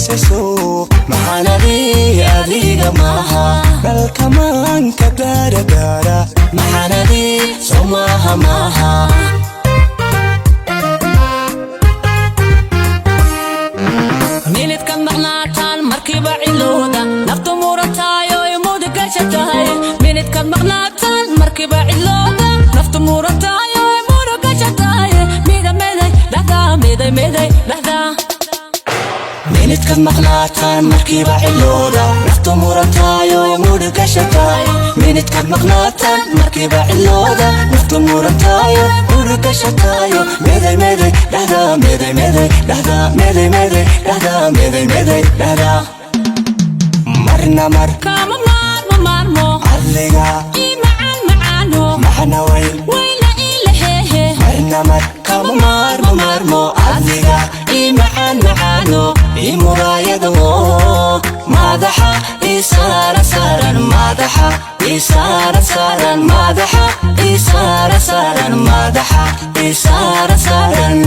Murugaysaso maxaanadii adiga maaha, dhalkamaanka daaradaara maxaanadii soo maaha maaha. Minidkaad maqnaataan markiiba cilooda, naftu murataayo mudugasha tahay. Minidkaad maqnaataan markiiba cilooda, naftu murataayo mudugasha tahay. Mida meday dhahdaa, miday meday dhahdaa. Minidkaad maqnaataan markiiba cilooda, naftu murataayo murugasha tahay. Minidkaad maqnaataan markiiba cilooda, naftu murataayo murugasha tahayo. Meday meday dhahdaa, meday meday dhahdaa, meday meday dhahdaa, meday meday dhahdaa. Marna mar Kama maarmo maarmo adiga ii macaan macaano maxna weyn wayna ii laheehe. Marna mar kama maarmo maarmo adiga ii macaan macaano, ii muraayado madaxa ii saaran saaran, madaxa ii saaran saaran, madaxa ii saaran saaran, madaxa ii saaran saaran.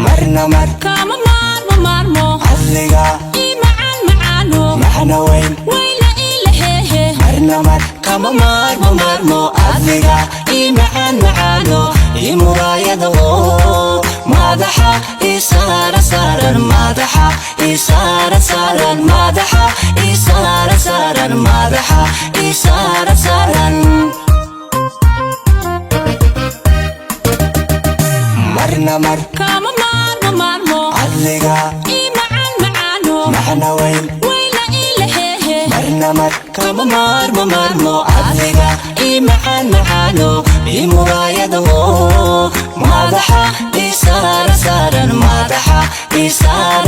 Marna mar Kama maarmo maarmo adiga ii macaan macaano maxna weyn wayna ii laheehe. Marna mar kama maarmo maarmo adiga ii macaan macaano, ii muraayado madaxa ii saaran saaran, madaxa ii saaran saaran, madaxa ii saaran saaran, madaxa ii saaran saaran. Marna mar Kama maarmo maarmo adiga ii macaan macaano maxna weyn wayna ii laheehe. Marna mar kama maarmo maarmo adiga ii macaan macaano, ii muraayado madaxa ii saaran saaran, madaxa ii saaran.